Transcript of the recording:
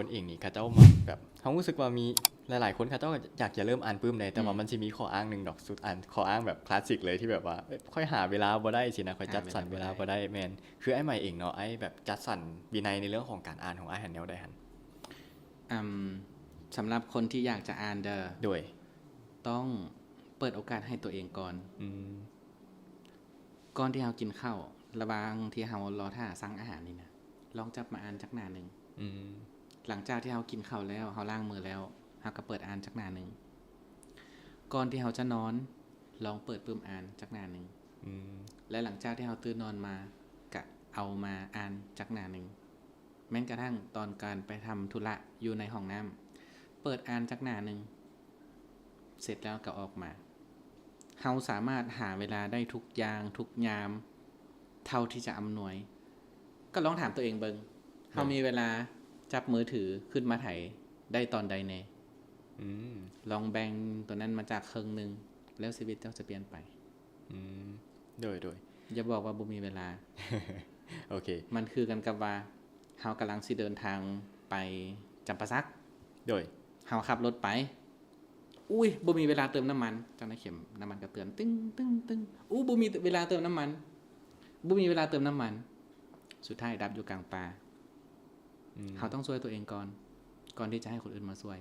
ຄົນເອງນີ້ເຂົາເຈົ້າມັກແບບ ເຮົາຮູ້ສຶກວ່າມີຫຼາຍໆຄົນເຂົາເຈົ້າຢາກຈະເລີ່ມອ່ານປຶ້ມເດ້ ແຕ່ວ່າ ອືມ ມັນຊິມີຂໍ້ອ້າງໜຶ່ງດອກ ສຸດອັນ ຂໍ້ອ້າງແບບຄລາສສິກເລີຍທີ່ແບບວ່າ ເອີຍ ຂ້ອຍຫາເວລາບໍ່ໄດ້ຊີ້ນະ ຂ້ອຍຈັດສັນເວລາບໍ່ໄດ້. ແມ່ນ ຄືອ້າຍໃໝ່ເອງເນາະ ອ້າຍແບບຈັດສັນວິໄນໃນເລື່ອງຂອງການອ່ານຂອງອ້າຍຫັ້ນແນວໃດຫັ້ນ? ອືມ ສຳລັບຄົນທີ່ຢາກຈະອ່ານເດີ ໂດຍ ຕ້ອງເປີດໂອກາດໃຫ້ຕົວເອງກ່ອນ. ອືມ ກ່ອນທີ່ເຮົາກິນເຂົ້າ ລະຫວ່າງທີ່ເຮົາລໍຖ້າສັ່ງອາຫານນີ້ນະ ລອງຈັບມາອ່ານຈັກໜ້າໜຶ່ງ. ອືມ ຫຼັງຈາກທີ່ເຮົາກິນເຂົ້າແລ້ວ ເຮົາລ້າງມືແລ້ວ ເຮົາກໍເປີດອ່ານຈັກໜ້າໜຶ່ງ. ກ່ອນທີ່ເຮົາຈະນອນ ລອງເປີດປຶ້ມອ່ານຈັກໜ້າໜຶ່ງ. ອືມ ແລະ ຫຼັງຈາກທີ່ເຮົາຕື່ນນອນມາ ກະເອົາມາອ່ານຈັກໜ້າໜຶ່ງ. ແມ່ນກະທັ້ງຕອນການໄປທຳທຸລະຢູ່ໃນຫ້ອງນ້ຳ ເປີດອ່ານຈັກໜ້າໜຶ່ງ ເສັດແລ້ວກໍອອກມາ. ເຮົາສາມາດຫາເວລາໄດ້ທຸກຢ່າງທຸກຍາມເທົ່າທີ່ຈະອຳນວຍ. ກໍລອງຖາມຕົວເອງເບິ່ງ ເຮົາມີເວລາຈັບມືຖືຂຶ້ນມາໄຖໄດ້ຕອນໃດແດ່? ອືມ ລອງແບ່ງຕົວນັ້ນມາຈາກເຄິ່ງໜຶ່ງ ແລ້ວຊີວິດເຈົ້າຈະປ່ຽນໄປ. ອືມ ໂດຍ ໂດຍ ຢ່າບອກວ່າບໍ່ມີເວລາ. ໂອເຄ ມັນຄືກັນກັບວ່າ ເຮົາກຳລັງຊິເດີນທາງໄປຈຳປາສັກ ໂດຍ ເຮົາຂັບລົດໄປ ອຸ້ຍ ບໍ່ມີເວລາເຕີມນ້ຳມັນ. ເຈົ້ານາຍເຂັມນ້ຳມັນກໍເຕືອນ ຕຶ້ງ ຕຶ້ງ ຕຶ້ງ ອຸ້ ບໍ່ມີເວລາເຕີມນ້ຳມັນ ບໍ່ມີເວລາເຕີມນ້ຳມັນ ສຸດທ້າຍດັບຢູ່ກາງປ່າ. ອືມ ເຮົາຕ້ອງຊ່ວຍຕົວເອງກ່ອນ ກ່ອນທີ່ຈະໃຫ້ຄົນອື່ນມາຊ່ວຍ.